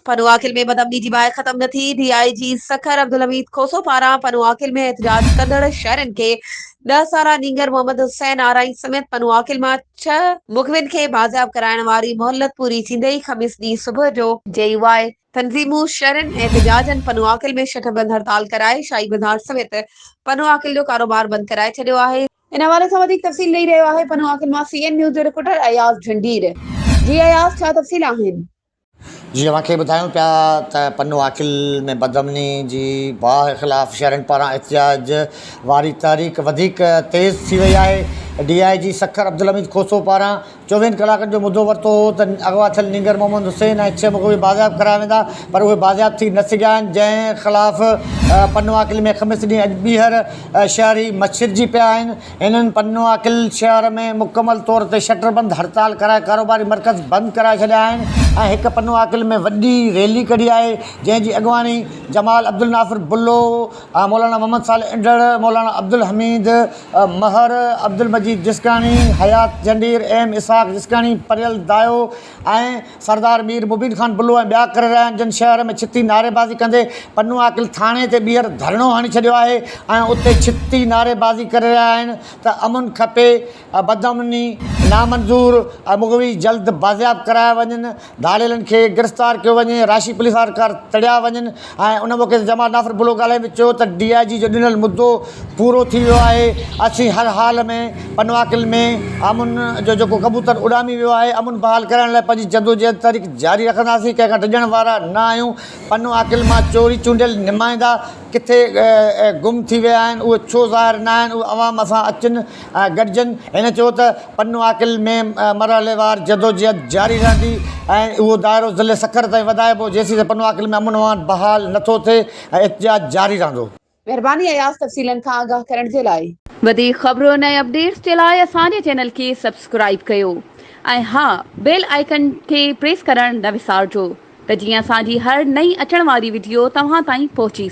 پنوعاقل ۾ بدامني جي باهه ختم نه ٿي، ڊي I جي سکر عبدالحميد کوسو پاران پنوعاقل ۾ احتجاج ڪندڙ شهرين کي ڏهه سالا نينگر محمد حسين آرائين سميت پنوعاقل مان ڇهه مغوين کي بازياب ڪرائڻ واري مهلت پوري ٿيندي ئي خميس ڏينهن صبح جو جي يو آء تنظيمون شهرين احتجاجن پنوعاقل ۾ شٽر بند هڙتال ڪرائي شاهي بازار سميت پنوعاقل جو ڪاروبار بند ڪرائي ڇڏيو آهي. ان حوالي سان وڌيڪ تفصيل ڏئي رهيو آهي پنوعاقل مان سي اين نيوز جو رپورٽر اياز جهنڊير جي اياز ڇا تفصيل آهن. جي اوهان کي ٻڌايون پيا ته پنو عاقل ۾ بدامني جي باهه خلاف شهرين پاران احتجاج واري تحريڪ وڌيڪ تيز ٿي وئي آهي ڊي I جي سکر عبدالحميد کوسو پاران چوويهن ڪلاڪن جو مدو ورتو هو ته اغوا ٿيل نينگر محمد حسين ۽ ڇهه مغوي بازياب ڪرايا ويندا پر اهي بازياب ٿي نه سگهيا آهن جنهن خلاف پنوعاقل ۾ خميس ڏينهن اڄ ٻيهر شهري مڇرجي پيا آهن هنن پنوعاقل شهر ۾ مڪمل طور تي شٽر بند هڙتال ڪرائي ڪاروباري مرڪز بند ڪرائي ڇڏيا آهن ۽ هڪ پنوعاقل ۾ وڏي ريلي ڪڍي آهي جنهن جي اڳواڻي جمال عبدالناصر بلو، مولانا محمد صالح انڍڙ، مولانا عبدالحميد مهر، عبدالمجيد جسڪاڻي، حيات جهنڊير، ايم اسحاق جسڪاڻي، پريل دايو ۽ سردار مير مبين خان بلو ۽ ٻيا ڪري رهيا آهن جن شهر ۾ ڇتي نعريبازي ڪندي پنوعاقل ٿاڻي تي ٻيهر ڌرڻو هڻي ڇڏيو آهي ۽ اتي ڇتي نعريبازي ڪري رهيا آهن ته امن کپي بدامني نامنظور مغوي جلد بازياب ڪرايا وڃن ڌاڙيلن کي گرفتار ڪيو وڃي، راشي پوليس اهلڪار تڙيا وڃن ۽ ان موقعي تي جمال ناصر بلو ڳالهائيندي چيو ته ڊي I جي جو ڏنل مدو پورو ٿي ويو آهي، اسين هر حال ۾ پنواڪل ۾ امن جو جيڪو ڪبوتر اڏامي ويو آهي، امن بحال ڪرائڻ لاء پنهنجي جدوجهد تحريڪ جاري رکنداسين، ڪنهن کان ڊڄڻ وارا نه آهيون، پنواڪل مان چوري چونڊيل نمائندا ڪٿي گم ٿي ويا آهن، اهي ڇو ظاهر نه آهن، اهي عوام سان اچن ۽ گڏجن. هن چيو ته پنوعاقل ۾ مرحليوار جدوجهد جاري رهندي ۽ اهو دائرو ضلعي سکر تائين وڌائبو، جيسين ته پنوعاقل ۾ امن امان بحال نه ٿو ٿئي ۽ احتجاج جاري رهندو. مهرباني اياز تفصيلن کان آگاهه ڪرڻ جي لاء. وڌيڪ خبرن ۽ اپڊيٽس جي لاء اسان جي چينل کي سبسڪرائيب ڪيو ۽ ها بيل آئيڪن کي پريس ڪرڻ نه وسارجو ته جيئن اسان جي هر نئين اچڻ واري وڊيو توهان تائين پهچي.